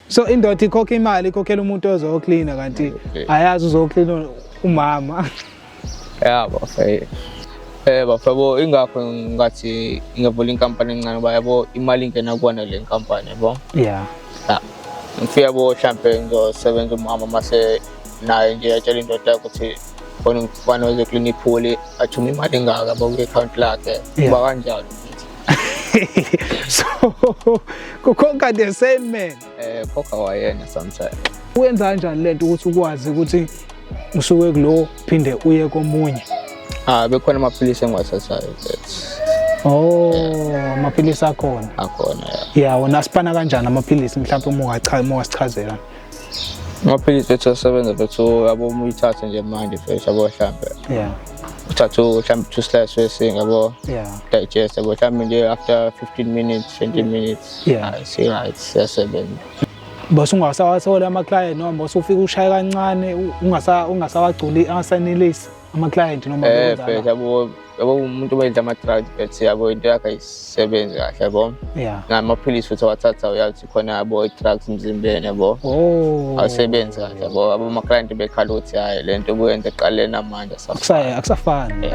So indoda ikhokha imali, ikhokhela umuntu ozoklina, kanti ayazi uzoklina umama. Ya bafo, bafo yabo, ingakho ngathi ngingavula inkampani encane ngoba yabo imali ingena kuwona le nkampani yabo. Ya. Ngifika yabo mhlampe ngizosebenza umama mase naye nje atshela indoda yakhe ukuthi khona umfana ozoklina iphuli athume imali engaka yabo kwi-account lakhe. Kuba kanjalo. So kukhokha the same man. Khokha wayena sometimes. Uyenza kanjani lento ukuthi ukwazi ukuthi usuke kulo phinde uye komunye? Ah, bekhona amaphilisi engiwathathayo mfethu. Oh, amaphilisi akhona. Akhona, ya. Yeah, wona asipana kanjani amaphilisi mhlawumbe uma ungacha uma ungasichazela? Amaphilisi ethu asebenza mfethu yabo, uma uyithathe nje manje mfethu yabo mhlambe. Uthathe mhlambe 2 slices wesinga yabo. Digest yabo mhlambe nje after 15 minutes, 20 minutes. Si right, siyasebenza. Bese ungasawathola ama client noma usufika ushaye kancane ungasawagculi angasanelisi ama client noma bekwenza Mfethu, la? yabo umuntu owenza ama drugs mfethu yabo into yakhe ayisebenzi kahle yabo. Namaphilisi futhi awathatha uyathi khona yabo i-drugs emzimbeni yabo. Awusebenzi kahle yabo. Abo ama client bekhala ukuthi hayi le nto obuyenza eqaleni namanje asafani. Akusafani.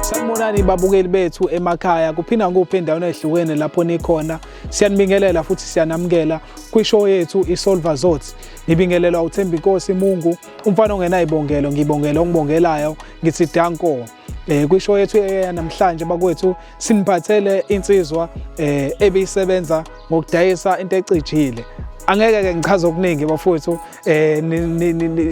Sanibonani babukeli bethu emakhaya, kuphinda kuphi endaweni ehlukene lapho nikhona. Siyanibingelela futhi siyanamukela kwishow yethu iSolva Zothi. Nibingelelwa uThembinkosi Mungu, umfana ongenayibongelo, ngibongela ongibongelayo, ngithi danko. Kwishow yethu namhlanje bakwethu siniphathele insizwa ebisebenza ngokudayisa into ecijile. Angeke ke ngichaze okuningi bafowethu,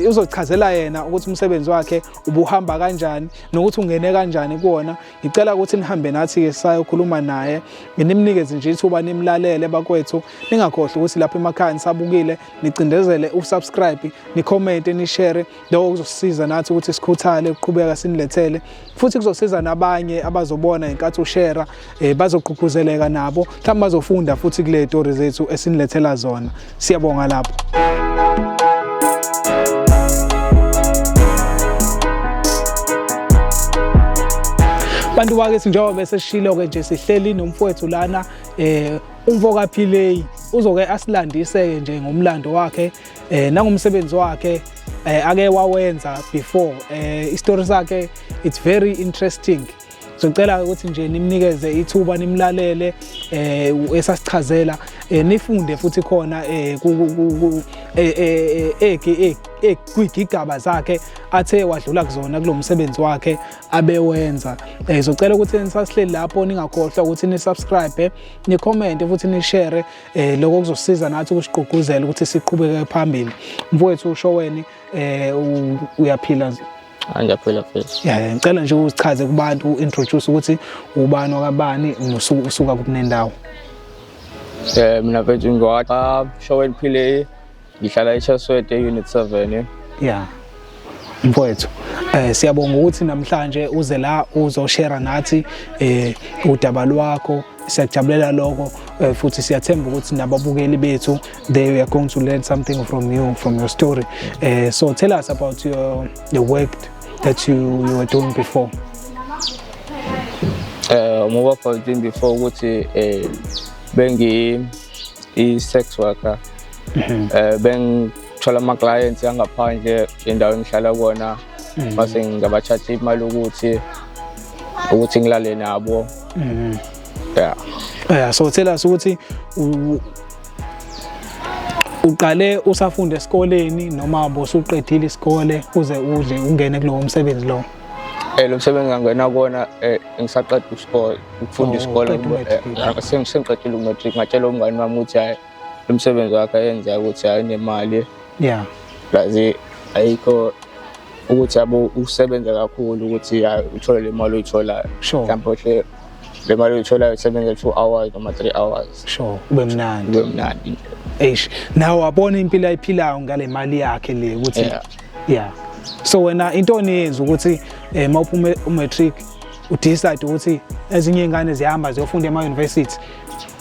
uzochazela yena ukuthi umsebenzi wakhe ubuhamba kanjani nokuthi ungene kanjani kuwona. Ngicela ukuthi nihambe nathi ke sayokhuluma naye, nimnikeze nje ithuba nimlalele bakwethu. Ningakhohlwa ukuthi lapha emakhaya nisabukile, nicindezele usubscribe, nicomment, nishare. Lokho kuzosiza nathi ukuthi sikhuthale ukuqhubeka sinilethele, futhi kuzosiza nabanye abazobona ngenkathi ushare, bazogqugquzeleka nabo, mhlawumbe bazofunda futhi kule story zethu esinilethela zona. Siyabonga lapho. Bantu bakithi, njengoba beseshilo-ke nje sihleli nomfowethu lana, umfo kaPillay, uzoke asilandise-ke nje ngomlando wakhe, nangomsebenzi wakhe, ake wawenza before. Isitori sakhe it's very interesting. Ngizocela ukuthi nje nimnikeze ithuba nimlalele, esasichazela, nifunde futhi khona, kwigigaba zakhe athe wadlula kuzona kulo msebenzi wakhe abewenza. Ngizocela ukuthi nisasihleli lapho, ningakhohlwa ukuthi ni-subscribe, ni-comment futhi ni-share, lokho kuzosiza nathi ukusigqugquzela ukuthi siqhubeke phambili. Mfowethu uShoweni, uyaphila? Ngiyaphila mfethu. Yeah, ngicela nje uzichaze kubantu, u-introduce ukuthi ubani wakabani, usuka kuphi nendawo. Mina mfethu ngowaka Showen Pillay, ngihlala eChatsworth e-Unit 7. Yeah. Mfowethu, siyabonga ukuthi namhlanje uze la uzoshare nathi udaba lwakho. Siyakujabulela lokho, futhi siyathemba ukuthi nababukeli bethu they are going to learn something from you, from your story. So tell us about the work that you were doing before. Uma was doing before ukuthi bengi i-sex worker. Bengithola ama clients angaphandle endaweni engihlala kuona, base ngiyabathatha imali ukuthi ngilale nabo. Yeah, so tell us ukuthi uqale usafunda esikoleni noma bosuqedile isikole uze udle ungene kulowo msebenzi lo? Lo msebenzi ngangena kuwona ngisaqeda isikole, ukufunda Oh, isikole, uqeda umatric. Sengiqedile umatric, ngatshela umngani wami ukuthi hayi lo msebenzi wakhe ayenza ukuthi hayi unemali. Plus ayikho ukuthi yabo usebenza kakhulu ukuthi hayi uthole le mali oyitholayo. Mhlawumbe uhle le mali oyitholayo usebenza 2 hours noma 3 hours. Ube mnandi. Ube mnandi. Eish, nawe wabona impilo ayiphilayo ngale mali yakhe le ukuthi Yeah. So wena into oniyenza ukuthi mawuphuma umatric udecide ukuthi ezinye izingane zihamba ziyofunda ema university,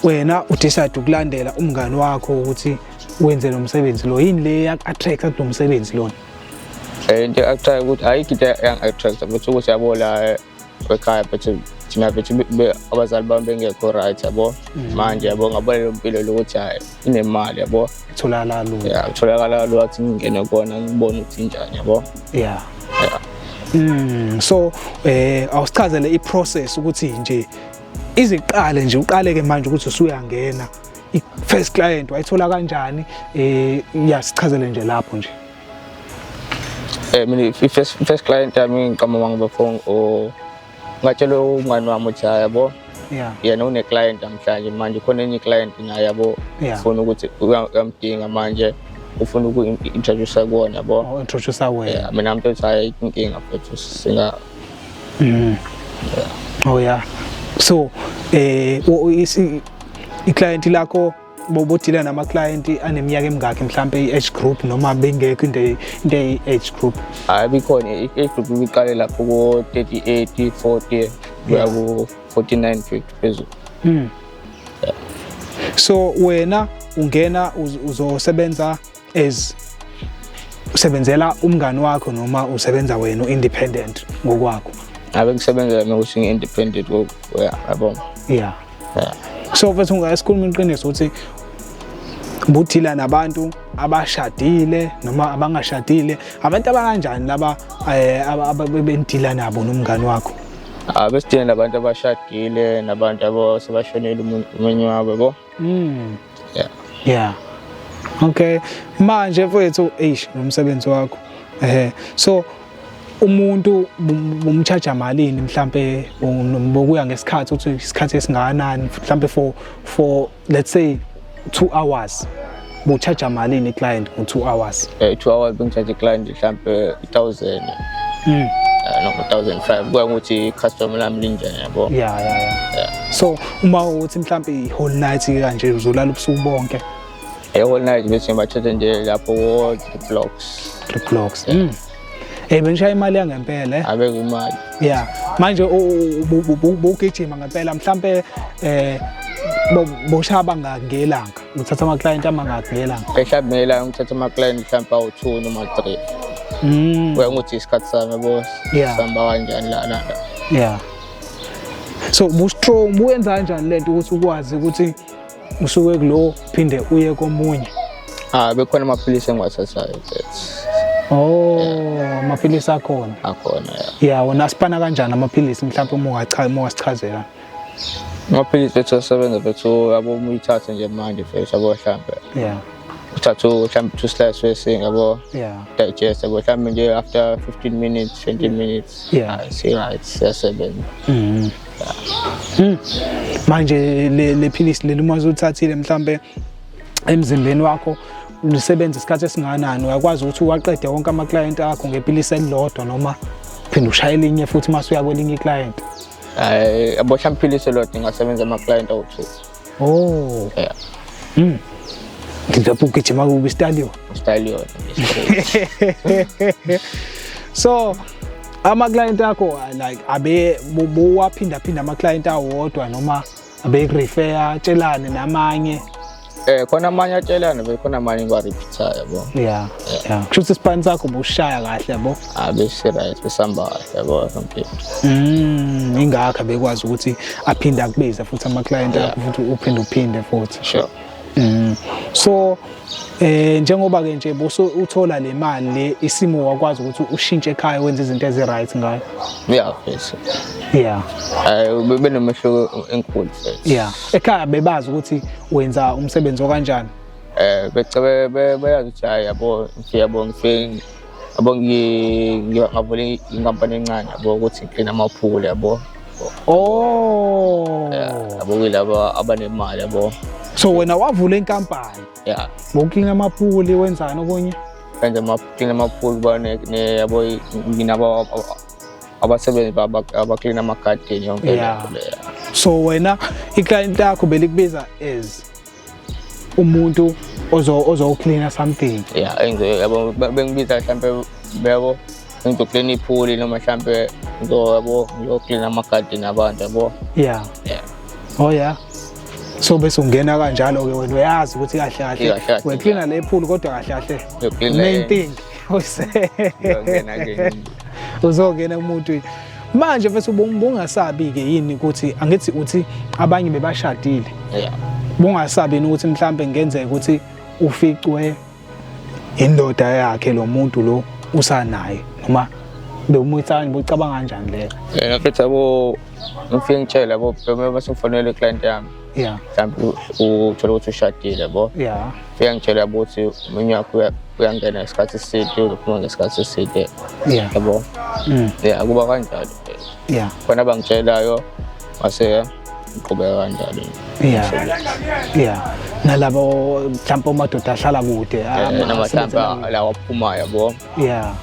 wena udecide ukulandela umngani wakho ukuthi wenze lo msebenzi lo. Yini le yak-attract kulo msebenzi lona? Into e-attract ukuthi ayikho into eyangi-attract but ukuthi yabo la ekhaya but thina bethu abazali bami bengekho right yabo. Manje yabo ngabona leyo mpilo lokuthi hayi inemali yabo. Tholakala lula. Yeah, kutholakala lula ukuthi ngingene kona ngibone ukuthi injani yabo. Yeah. Yeah. So awusichazele i-process ukuthi nje iziqale nje uqale ke manje ukuthi usuyangena i-first client wayithola kanjani, yasichazele nje lapho nje. Mina i-first client yami ngiqamba ngiba phone ngatshela umngani wami ukuthi hayi yabo. Yena une client namhlanje, manje khona enye client naye yabo, ufuna ukuthi uyamdinga manje, ufuna uku-introduce kuwona yabo. Oh, introduce wena. Yeah, mina ngimtshela ukuthi hayi inkinga futhi singa. Oh yeah. So i-client lakho bobodila nama client aneminyaka emingaki mhlambe, i-age group, noma bengekho into age group? Hayi, bikhona i-age group, ibiqale lapho ko 38, 40 kuya ku 49, 50 phezulu. So wena ungena uzosebenza as usebenzela umngani wakho noma usebenza wena independent ngokwakho? Abe ngisebenzela mina ukuthi ngi-independent yabo. Yeah. So mfethu, ungasikhuluma iqiniso ukuthi budila nabantu abashadile noma abangashadile, abantu abakanjani laba benidila nabo nomngani wakho? Ah, besidila nabantu abashadile nabantu abasebashonele umunye wabo yabo. Yeah. Yeah. Okay. Manje mfethu, eish, nomsebenzi wakho. So umuntu bumcharge malini mhlambe, bokuya ngesikhathi ukuthi isikhathi esingakanani, mhlambe for let's say 2 hours, bucharge malini client ngo 2 hours? 2 hours bengicharge client mhlambe 1000. Noma 1005, kuya ngokuthi customer lami linjani yabo. Yeah. Yeah. So uma uthi mhlambe i whole night kanje, uzolala ubusuku bonke? Whole night bese ngibathatha nje lapho ko 3 blocks. 3 blocks. Benishaya imali yangempela eh? Abe imali. Yeah. Manje bugijima ngempela mhlambe, boshaya bangaki ngelanga? Uthatha ama client amangaki ngelanga? Mhlawumbe ngelanga ngithatha ama client mhlawumbe awu-2 noma 3. Kuya ngokuthi isikhathi sami yabo, sihamba kanjani la la la. Yeah. So bu strong, buyenza kanjani lento ukuthi ukwazi ukuthi usuke kulo phinde uye komunye? Ah, bekhona amaphilisi engiwathathayo mfethu. Oh, amaphilisi akhona. Akhona, yeah. Yeah, wona asipana kanjani amaphilisi mhlawumbe, uma ungacha uma ungasichazela? Amaphilisi ethu asebenza mfethu yabo, uma uyithatha nje manje mfethu yabo, mhlambe uthatha mhlambe 2 slices wesinga yabo, digest yabo, mhlambe nje after 15 minutes, 20 minutes, si right, siyasebenza. Manje le philisi leli uma uzothathile mhlambe emzimbeni wakho lisebenza isikhathi esingakanani? Uyakwazi ukuthi uwaqede wonke ama client akho ngepilisi elilodwa noma uphinde ushaye elinye futhi mase uya kwelinye i-client? Hayi yabo, mhlawumbe iphilisi elilodwa ingasebenza ama client awu-2. Oh. Yeah. Ngilapho ugijima kubi stallion. Stallion. So ama client akho like abe bowaphinda phinda ama client awodwa noma abe refer tshelane namanye? Khona amanye atshelana, bekhona amanye ngiwa-repeat-ayo yabo. Yeah. Kusho ukuthi isipani sakho bushaya kahle yabo. Ah, bese right, besihamba kahle yabo yonke into. Ingakho bekwazi ukuthi aphinde akubize futhi ama client akho futhi uphinde futhi. Sure. So njengoba ke nje boso uthola le mali le, isimo wakwazi ukuthi ushintshe ekhaya, wenze izinto ezi right ngayo? Yeah, mfethu. Benomehluko enkulu mfethu. Yeah. Ekhaya bebazi ukuthi wenza umsebenzi okanjani? Becebe bayazi ukuthi hayi yabo, ngifike yabo, ngifike yabo, ngavula inkampani encane yabo, ukuthi ngiclean amapool yabo. Oh. Yeah, yabo kuyilabo abanemali yabo. So wena wavula inkampani? Yeah. Ngokuclean amapool, wenzani okunye? Wenza clean amapool ba ne yabo, nginabo abasebenzi abaclean ama-garden yonke lento leyo. So wena i-client yakho belikubiza as umuntu ozo clean something? Yeah, engizo yabo, bengibiza mhlambe yabo ngizoclean ipool noma mhlambe ngizo yabo ngiyoclean ama-garden abantu yabo. Yeah. Oh yeah. So bese ungena kanjalo ke, wena uyazi ukuthi kahle kahle Yeah, kahle kahle. uyacleana le pool kodwa kahle kahle Ngiyoclean main le thing. Ngiyongena ke. Uzongena kumuntu manje mfethu, bungasabi-ke yini ukuthi angithi uthi abanye bebashadile? Yeah. Bungasabi yini ukuthi mhlambe ngenzeka ukuthi uficwe indoda yakhe lo muntu lo usanaye, noma bewumuyitsani, bucabanga kanjani leyo? Yena mfethu yabo, ngifike ngitshele yabo, bese ngifonela i-client yami. Mhlawumbe uthole ukuthi ushadile yabo. Fike ngitshele yabo ukuthi omunye wakho uyangena ngesikhathi eside, uzophuma ngesikhathi eside. Yabo. Yeah, kuba kanjalo. Khona abangitshelayo mase ngiqhubeka kanjalo. Yeah. Nalabo mhlawumbe amadoda ahlala kude, noma mhlawumbe lawa aphumayo yabo.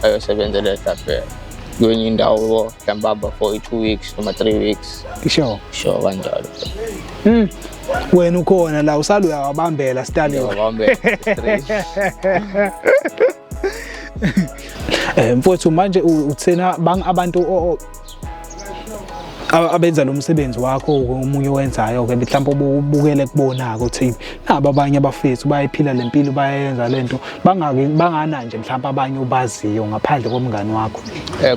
Ayosebenzela mhlawumbe kwenye indawo mhlawumbe hamba for 2 weeks noma 3 weeks. Sure. Sure kanjalo. Wena ukhona la usale uyawabambela Stanley. Uyawabambela. Mfowethu manje uthena bang abantu abenza lo msebenzi wakho omunye owenzayo ke mhlawumbe ubukele kubona ukuthi naba abanye abafethu bayayiphila lempilo, bayayenza lento, bangaki bangana nje mhlawumbe abanye obaziyo ngaphandle komngani wakho?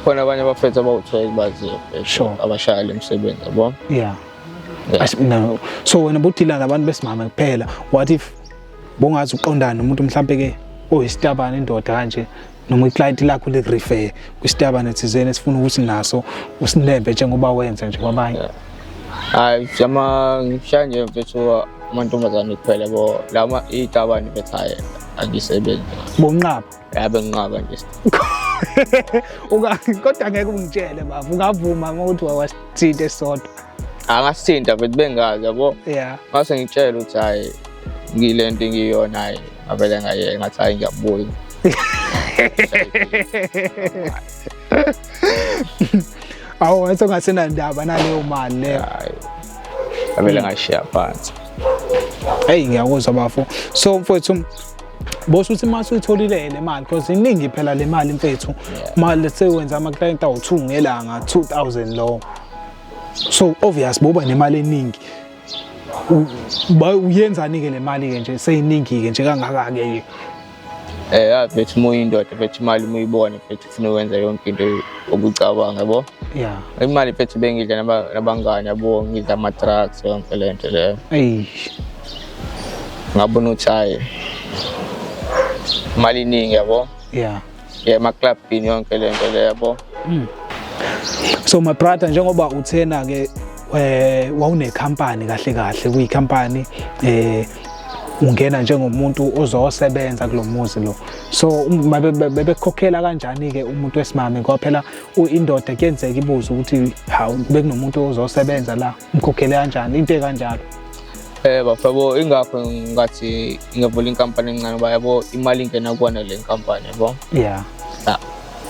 Khona abanye abafethu abawu-12 baziyo, abashaya le msebenzi yabo. No. So wena budila nabantu besimame kuphela, what if bongazi uqondana nomuntu mhlawumbe ke oyisitabane, indoda kanje, noma i-client lakho le-refer kwisitabane thizeni esifuna ukuthi naso usinembe njengoba wenza nje kwabanye? Hayi, jama ngishaya nje mfethu amantombazane kuphela yabo, lama itabane mfethu hayi angisebenzi. Bonqaba? Yabe nginqaba nje. Kodwa ngeke ungitshele baba, ungavuma ukuthi wasithinta esodwa? Angasithinta mfethu bengazi yabo. Ngase ngitshela ukuthi hayi ngilento ngiyona, hayi ngavele ngayeka ngathi hayi ngiyabuya. Awu wathi ungasenandaba naleyo mali leyo. Hayi. Ngavele ngashiya phansi. Hey ngiyakuzwa bafo. So mfowethu boss uthi mase uyitholile le mali, because iningi phela le mali mfethu. Mali let's say wenza ama client awu2 ngelanga 2000 lo. So obvious boba nemali eningi. Uyenzani ke le mali ke nje seyiningi ke nje kangaka ke? Mfethu uma uyindoda mfethu imali uma uyibona mfethu ufuna ukwenza yonke into obucabanga yabo. Imali mfethu bengidla nabangani yabo, ngidla ama drugs yonke le nto leyo. Ngabona ukuthi hayi imali iningi yabo. Yeah, emaklabhini yonke le nto leyo yabo. So my brother, njengoba uthena ke wawune company kahle kahle, kuyi company ungena njengomuntu ozosebenza kulomuzi lo. So bebekhokhela kanjani ke umuntu wesimame, ngoba phela indoda kuyenzeka ibuze ukuthi hawu bekunomuntu ozosebenza la, umkhokhele kanjani into ekanjalo? Bafabo ingakho ngathi ngivula inkampani encane ngoba yabo imali ingena kuona le nkampani yabo.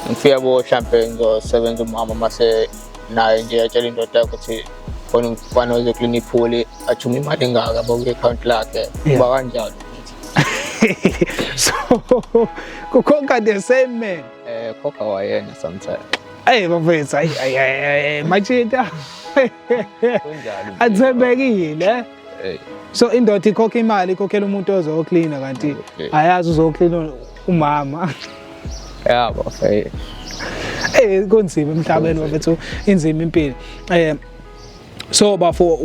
Ngifika bo mhlambe ngizosebenza umama mase naye nje atshela indoda yakhe ukuthi khona umfana ozoklina iphuli athume imali engaka yabo kwi-account lakhe. Kuba kanjalo. So kukhokha the same man. Khokha wayena sometimes. Hey bafethu, ayi ayi ayi majita. Kunjalo. Athembekile. So indoda ikhokha imali, ikhokhela umuntu ozoklina kanti ayazi uzoklina umama. Yabo, hey. Kunzima emhlabeni bafethu, inzima impilo. So bafo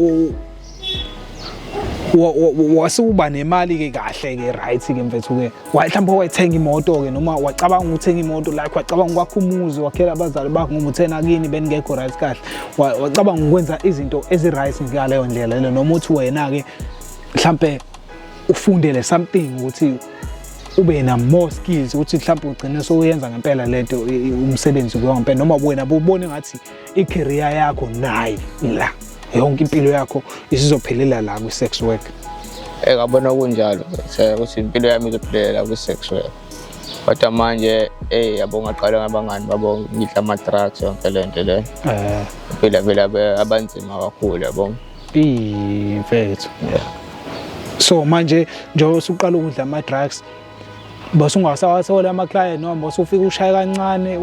wasuba nemali ke kahle ke right ke mfethu ke. Mhlawumbe wayithenga imoto ke, noma wacabanga ukuthenga imoto like wacabanga ukwakha umuzi, wakhela abazali bakho ngoba uthena kini beningekho right kahle. Wacabanga ukwenza izinto ezi right ngaleyo ndlela le, noma uthi wena ke mhlambe ufundele something ukuthi ube na more skills ukuthi mhlambe ugcine sowuyenza ngempela lento umsebenzi kuyo ngempela, noma wena ubone ngathi i-career yakho nayi la yonke impilo yakho isizophelela la kwi-sex work? Ngabona kunjalo ukuthi impilo yami izophelela kwi-sex work, kodwa manje yabo ngaqala ngabangani babo ngidla ama-drugs yonke le nto le. Impilo vele abanzima kakhulu yabo. Mfethu. So manje njengoba usuqala ukudla ama-drugs bese ungasawathola ama-client, noma usufika ushaye kancane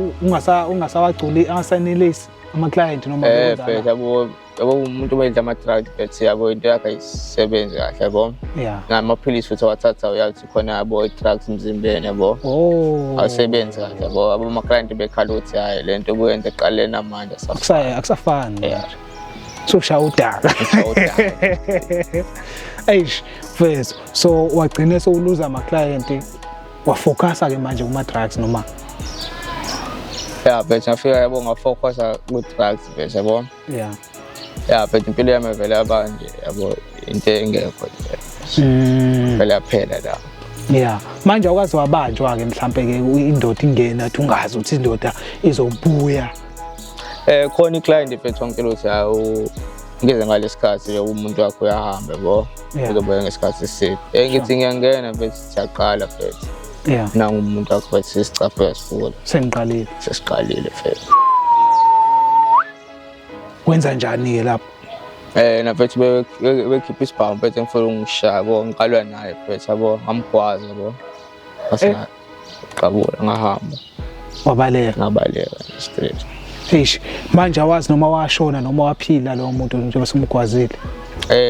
ungasawagculi, angasanelisi? Ama-client noma Mfethu, yabo, yabo, umuntu uma edla ama-drugs, mfethu, yabo, into yakhe ayisebenzi kahle, yabo. Namaphilisi futhi awathatha uyathi khona, yabo, i-drugs emzimbeni, yabo. Awusebenzi kahle, yabo. Ama-client bekhala ukuthi hhayi, le nto obuyenza ekuqaleni namanje akusafani. Akusafani manje. Sokushaya udaka. Ushaya udaka. Eish, mfethu, so wagcine sowuluza ama-client, wafocusa-ke manje kuma-drugs noma? Ya mfethu, ngafika, yabo, ngafocusa ku-drugs, mfethu, yabo. Ya mfethu, impilo yami vele yaba nje, yabo, into engekho nje. Vele yaphela la. Yeah. Manje awukaze wabanjwa-ke mhlampe-ke indoda ingena athi ungazi ukuthi indoda izobuya? Khona i-client, mfethu, wangitshela ukuthi hawu, ngize ngalesikhathi nje umuntu wakho uyahamba, yabo. Uzobuya ngesikhathi eside. Ngithi ngiyangena, mfethu, siyaqala, mfethu. Nangu umuntu wakho, mfethu, sisicaphe uyasifuna. Seniqalile. Sesiqalile, mfethu. Kwenza njani-ke lapho? Na mfethu, bekhipha isibhamu, mfethu, ngifuna ukungishaya, yabo, ngiqalwa naye, mfethu, yabo, ngamgwaza, yabo. Ngase ngaqabula ngahamba. Wabaleka. Ngabaleka nje straight. Eish, manje awazi noma washona noma waphila lowo muntu njengoba sumgwazile?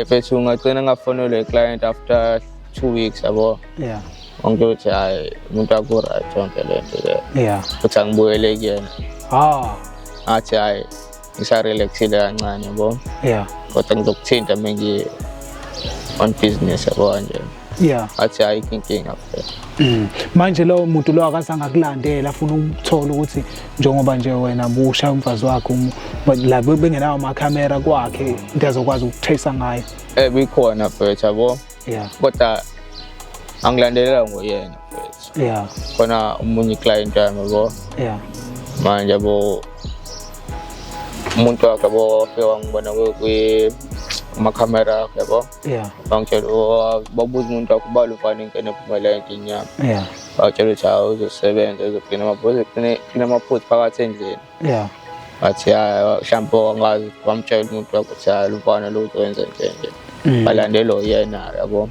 Mfethu, ngagcina ngafonelwa i-client after 2 weeks, yabo. Wangitshela ukuthi hhayi, umuntu wakho right, yonke le nto le. Futhi angibuyele kuyena. Ngathi hhayi, ngisarelaxile kancane, yabo. Kodwa ngizokuthinta uma ngi on business, yabo, kanje. Ngathi hhayi, inkinga mfethu. Manje lowo muntu lo akazange akulandela afuna ukuthola ukuthi njengoba nje wena busha umfazi wakhe la bengenawo amakhamera kwakhe into azokwazi ukutrace ngayo? Bikhona, mfethu, yabo. Kodwa angilandelela ngoyena, mfethu. Khona omunye client wami, yabo. Manje, yabo, umuntu wakhe, yabo, wafike wangibona kumakhamera akhe, yabo. Bangitshela, oh, babuza umuntu wakho ubala ufana ingene ephumela endlini yami. Batshela ukuthi hayi, uzosebenza, uzoklina amaphuzu, uzoklina amaphuzu phakathi endlini. Bathi hayi, mhlawumbe wangazi, wamtshela umuntu wakho ukuthi hayi, lo mfana lo uzowenza nje nje. Balandela oyena, yabo.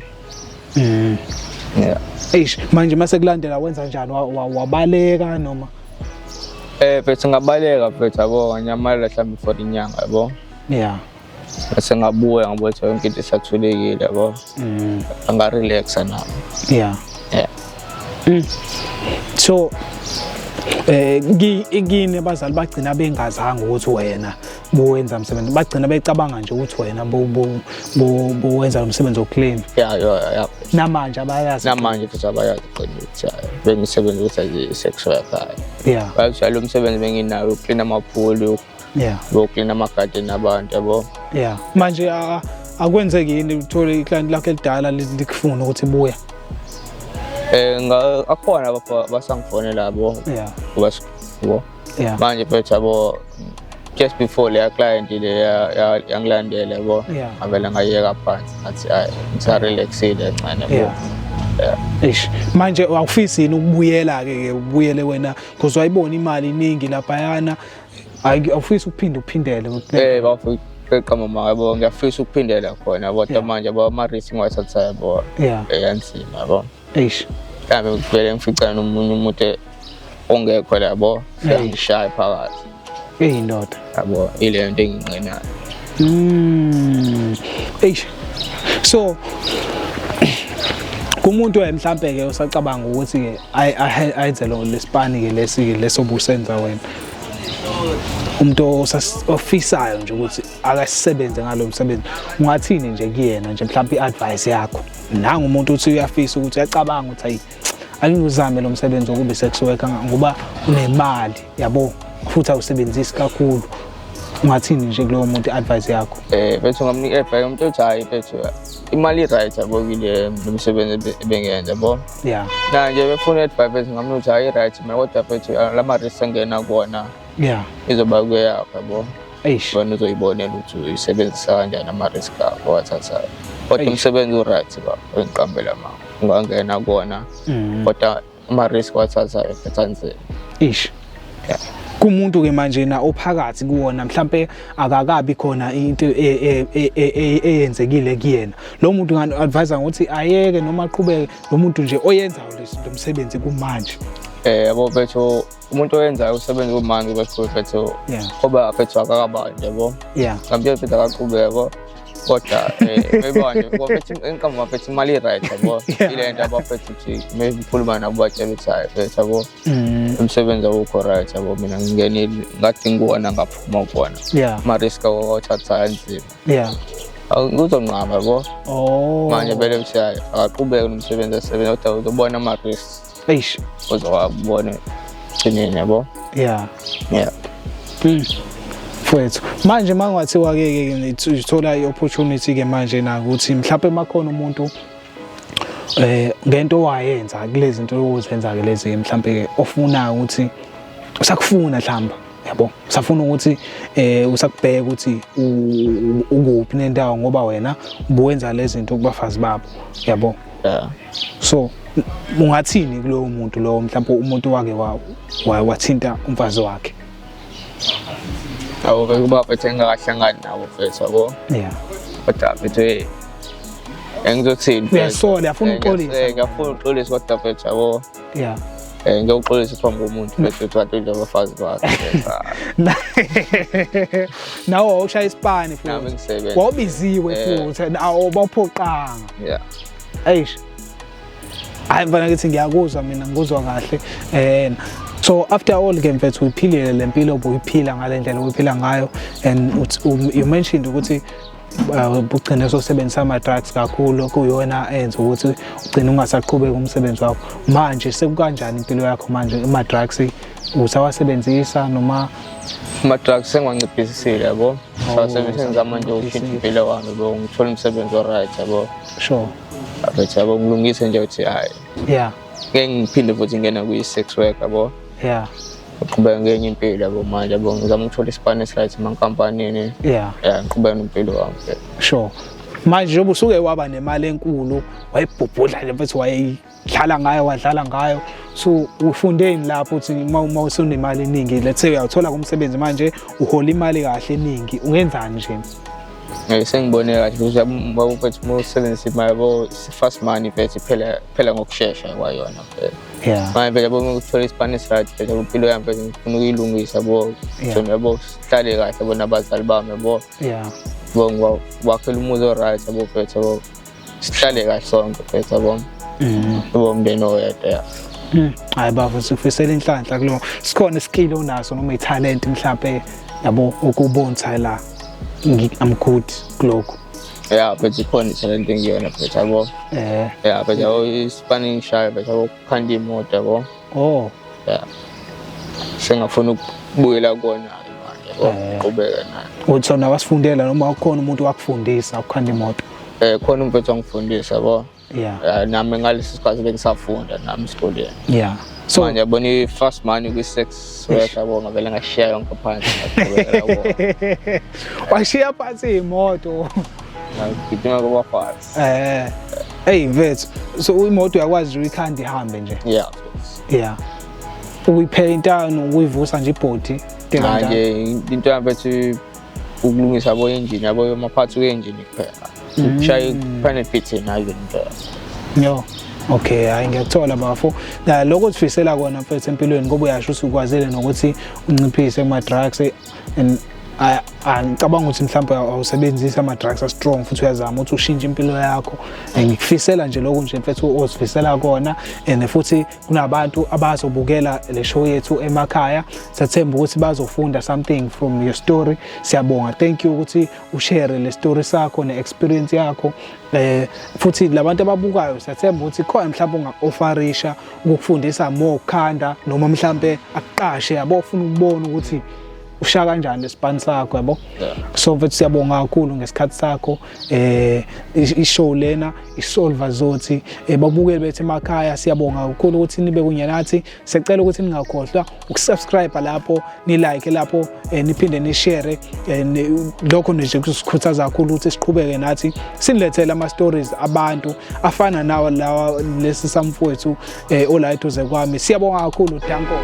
Eish, manje mase kulandela wenza njani? Wabaleka noma? Mfethu, ngabaleka, mfethu, yabo, nganyamalala mhlawumbe for inyanga, yabo. Bese ngabuya ngabona ukuthi yonke into isathulekile, yabo. Nga-relaxa nami. So kini abazali bagcina bengazanga ukuthi wena bowenza umsebenzi, bagcina becabanga nje ukuthi wena bowenza lo msebenzi wokuclean? Yeah. Namanje abayazi? Namanje futhi abayazi ukuthi bengisebenza ukuthi as i-sex worker. Bayazi lo msebenzi benginawo ukuclean amaphuli, ukuclean amagadini abantu, yabo. Manje akwenzeki yini uthole iclient lakho elidala likufuna ukuthi buya? Akhona basangifonela, yabo. Yabo. Manje mfethu, yabo, just before leya client le yangilandela, yabo. Ngavele ngayeka phansi, ngathi hayi, ngisarelaxile kancane, yabo. Eish, manje awufisi yini ukubuyela ke ke ubuyele wena, because wayibona imali iningi laphayana, awufisi ukuphinde uphindele Bafika mama, yabo, ngiyafisa ukuphindela khona, yabo, kodwa manje, yabo, ama-risk engiwathathayo, yabo, yanzima, yabo. Eish. Mhlawumbe ngivele ngificane nomunye umuntu ongekho la, yabo, ngishaya phakathi. Eyi ndoda. Yabo, ile nto enginqenayo. Eish. So kumuntu mhlambe ke usacabanga ukuthi ke ayenze lo lesipani ke lesi ke lesobusenza wena, umuntu ofisayo nje ukuthi akasebenze ngalo msebenzi, ungathini nje kuyena nje mhlawumbe i-advice yakho? Nangu umuntu uthi uyafisa ukuthi uyacabanga ukuthi ayi, angizame lo msebenzi wokuba i-sex worker ngoba unemali, yabo, futhi awusebenzisi kakhulu, ungathini nje kulowo muntu i-advice yakho? Mfethu, ngamnika i-advice umuntu uthi hayi mfethu, imali i-right, yabo, kule msebenzi ebengiyenza, yabo. Na nje befuna i-advice, mfethu, ngamnika ukuthi hayi, i-right mina, kodwa mfethu lama risks engena kuwona izoba kuyakho, yabo. Eish. Wena uzoyibonela ukuthi uyisebenzisa kanjani ama-risk akho owathathayo. Kodwa Eish. umsebenzi u-right baba, engiqambela mama. Ungangena kuwona kodwa ama-risk owathathayo mfethu anzima. Eish. Kumuntu ke manje na ophakathi kuwona, mhlambe akakabi khona into eyenzekile kuyena, lo muntu ngani-advise ngokuthi ayeke noma aqhubeke, lo muntu nje oyenzayo lo msebenzi kumanje? Yabo mfethu, umuntu oyenzayo usebenza kumanje mfethu. Ngoba mfethu akakabanjwa yabo. Ngamtshela mfethu akaqhubeke yabo. Kodwa maybe ngoba mfethu inkambi mfethu imali i-right yabo. Ile nto abafethu ukuthi maybe ngikhuluma nabo batshela ukuthi hhayi mfethu yabo. Umsebenzi awukho right yabo, mina ngingenile ngathi ngikuwona ngaphuma kuwona. Ama-risk awathathayo anzima. Kuzonqaba yabo. Manje vele ukuthi hhayi akaqhubeke nomsebenzi asebenza kodwa uzobona ama-risks. Eish. Uzowabona ekugcineni yabo. Mfowethu, manje mangathiwa ke ke uthola i-opportunity ke manje na ukuthi mhlawumbe makhona umuntu ngento wayenza kulezi zinto ozenza ke lezi mhlawumbe ke ofuna ukuthi usakufuna mhlawumbe yabo, usafuna ukuthi usakubheka ukuthi ukuphi nendawo ngoba wena ubuwenza lezi zinto kubafazi babo yabo. So ungathini kulowo muntu lowo mhlawumbe umuntu wake wathinta umfazi wakhe? Yabo bekuba mfethu engakahlangani nabo mfethu yabo. Kodwa mfethu engizothini? Uyasola, uyafuna ukuxolisa. Ngiyafuna ukuxolisa kodwa mfethu yabo. Ngiyoxolisa phambi komuntu mfethu ukuthi kade abafazi bakhe. Nawe wawushaya isipani futhi. Nami ngisebenza. Wawubiziwe futhi awubaphoqanga. Eish. Hayi mfana kithi ngiyakuzwa mina, ngikuzwa kahle. So after all ke mfethu uyiphilile le mpilo obuyiphila ngale ndlela obuyiphila ngayo, and you mentioned ukuthi ugcine sosebenzisa ama-drugs kakhulu, kuyona enza ukuthi ugcine ungasaqhubeki umsebenzi wakho. Manje sekukanjani impilo yakho manje, ama-drugs usawasebenzisa noma? Ama-drugs sengiwanciphisile yabo. Sawasebenzisa ngizama nje ukushintsha impilo wami yabo, ngithole umsebenzi o-right yabo. Mfethu yabo, ngilungise nje ukuthi hhayi. Ngeke ngiphinde futhi ngingene kwi-sex work yabo. Ngiqhubeka ngenye impilo yabo manje yabo, ngizama ukuthola isipani esi-right emankampanini. Ngiqhubeka nempilo wami. Manje njengoba usuke waba nemali enkulu, wayibhubhudla nje mfethu, wayidlala ngayo, wadlala ngayo. So ufundeni lapho ukuthi uma usunemali eningi, let's say uyawuthola kumsebenzi manje, uhola imali kahle eningi, ungenzani nje? Sengibone kahle ukuthi yabo mfethu uma usebenzisa imali yabo, fast money mfethu iphela ngokushesha kwayona mfethu. Manje phela yabo uma uthola isipani esi-right mfethu, yabo impilo yami mfethu ngifuna ukuyilungisa yabo. Yabo sihlale kahle yabo nabazali bami yabo. Yabo ngiwakhela umuzi o-right yabo mfethu yabo. Sihlale kahle sonke mfethu yabo. Yabo umndeni oyedwa ya. Hayi bafo, sikufisela inhlanhla kulo. Sikhona iskill onaso noma ithalente mhlambe yabo ukubonisa la I'm good kulokho. Yeah, but ikhona ithalente engiyona mfethu yabo. Yeah, but yabo isipani ngishayo mfethu yabo, ukukhanda imoto yabo. Yeah. Sengafuna ukubuyela kona manje yabo, ngiqhubeke nayo. Uthi sona wasifundela noma ukhona umuntu wakufundisa ukukhanda imoto? Khona umfethu wangifundisa yabo. Nami ngalesi sikhathi bengisafunda nami esikoleni. So manje yabona i-fast money kwi-sex work yabo, ngavele ngashiya yonke phansi, ngaqhubekela kuwona. Washiya phansi imoto. Ngagijima kubafazi. Hey mfethu, so imoto uyakwazi nje uyikhanda ihambe nje? Yeah. Ukuyipainta nokuyivusa nje ibhodi, into Cha kanjalo. nje into yami mfethu ukulungisa yabo engine yabo, ama-parts we-engine kuphela. Ukushaya i-panel beating nayo into. Yo. Okay, hayi ngiyakuthola bafo. Na lokho usifisela kona mfethu empilweni ngoba uyasho ukuthi ukwazile nokuthi unciphise kuma-drugs and angicabanga ukuthi mhlawumbe awusebenzisi ama-drugs a-strong futhi uyazama ukuthi ushintshe impilo yakho. Ngikufisela nje lokho nje mfethu ozifisela kona, and futhi kunabantu abazobukela le show yethu emakhaya, siyathemba ukuthi bazofunda something from your story. Siyabonga, thank you ukuthi ushare le story sakho ne-experience yakho. Futhi labantu ababukayo siyathemba ukuthi khona mhlawumbe unga-offerisha ukufundisa more ukukhanda noma mhlawumbe akuqashe yabo, ufuna ukubona ukuthi ushaya kanjani lesipani sakho yabo. So mfethu siyabonga kakhulu ngesikhathi sakho. I-show lena iSolva Zothi, babukeli bethu emakhaya siyabonga kakhulu ukuthi nibe kunye nathi. Siyacela ukuthi ningakhohlwa ukusubscribe lapho, ni like lapho, niphinde ni share. Lokho nje kusikhuthaza kakhulu ukuthi siqhubeke nathi sinilethele ama stories abantu afana nawo lawa lesi samfowethu ola eduze kwami. Siyabonga kakhulu, danko.